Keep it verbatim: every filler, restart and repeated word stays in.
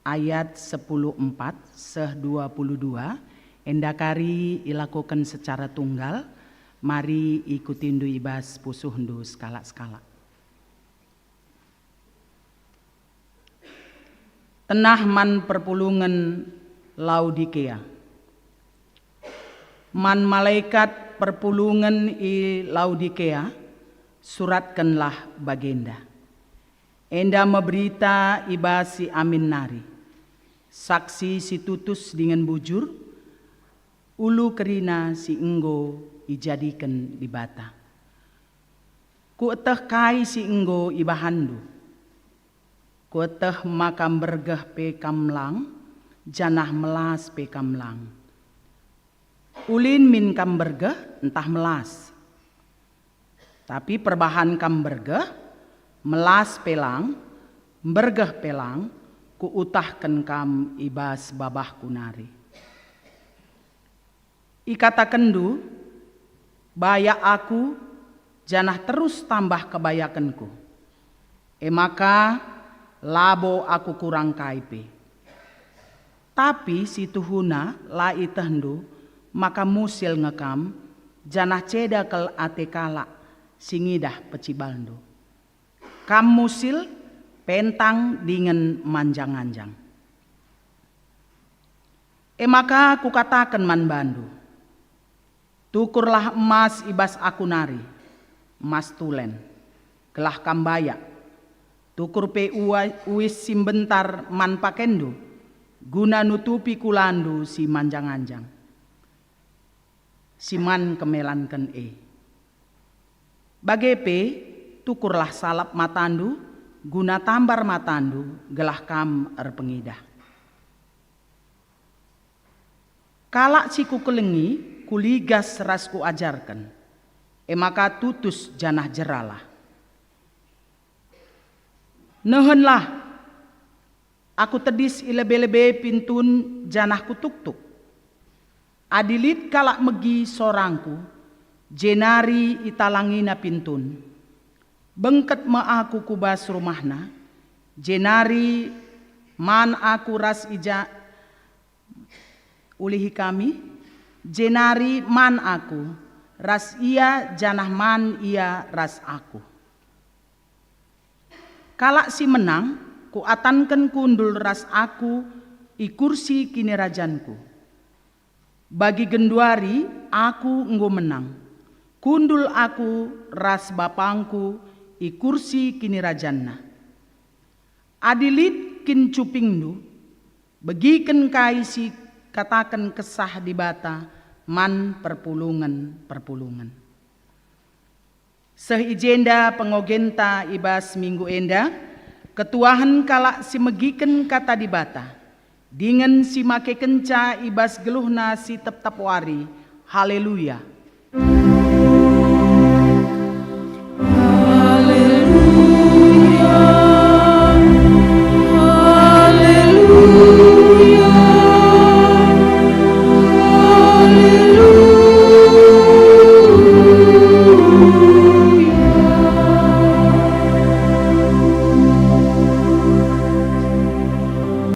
ayat sepuluh empat seh dua puluh dua, enda kari ilakoken secara tunggal, mari ikutindu i bas pusuhndu sekalak-sekalak. Tenah man perpulungen Laodikea. Man malekat perpulungen i Laodikea, suratkenlah bagenda. Enda me berita i bas si amin nari, saksi si tutus dingen bujur, ulu kerina si enggo ijadiken Dibata. Kueteh kai si enggo ibahanndu. Kueteh maka mbergeh pe kam lang, janah melas pe kam lang. Ulin min kam mbergeh ntah melas. Tapi perbahan kam mbergeh, melas pe lang, mbergeh pe lang, kuutahken kam i bas babahku nari. Ikatakenndu, "Bayak aku," janah terus tambah kebayakenku. E maka labo aku kurang kai pe. Tapi si tuhuna la ietehndu maka musil nge kam, janah ceda kal ate kalak si ngidah pecibalndu. Kam musil, pentang dingen manjang-anjang. E maka kukataken man bandu, "Tukurlah emas i bas aku nari, emas tulen, gelah kam bayak. Tukur pe ua-, uis si mbentar man pakenndu, guna nutupi kulandu si manjang-anjang, si man kemelanken e. Bage pe, tukurlah salap matandu, guna tambar matandu, gelah kam erpengidah." Kalak si kukelengi, kuligas ras kuajarken, e maka tutus janah jeralah. Nehenlah, aku tedis i lebe-lebe pintun janah kutuktuk. Adi lit kalak megi sorangku, jenari italangina pintun, bengket me aku ku bas rumahna, jenari man aku ras ija-, ulihi kami, jenari man aku ras ia janah man ia ras aku. Kalak si menang, kuatanken kundul ras aku i kursi kinirajanku. Bagi genduari aku enggo menang, kundul aku ras bapangku i kursi kinirajanna. Adi lit kin cupingndu, begiken kai si kataken Kesah Dibata man perpulungen-perpulungen. Seh i jenda pengogenta i bas minggu enda, ketuahen kalak si megiken Kata Dibata, dingen si makekenca i bas geluhna si tep-tep wari. Haleluya!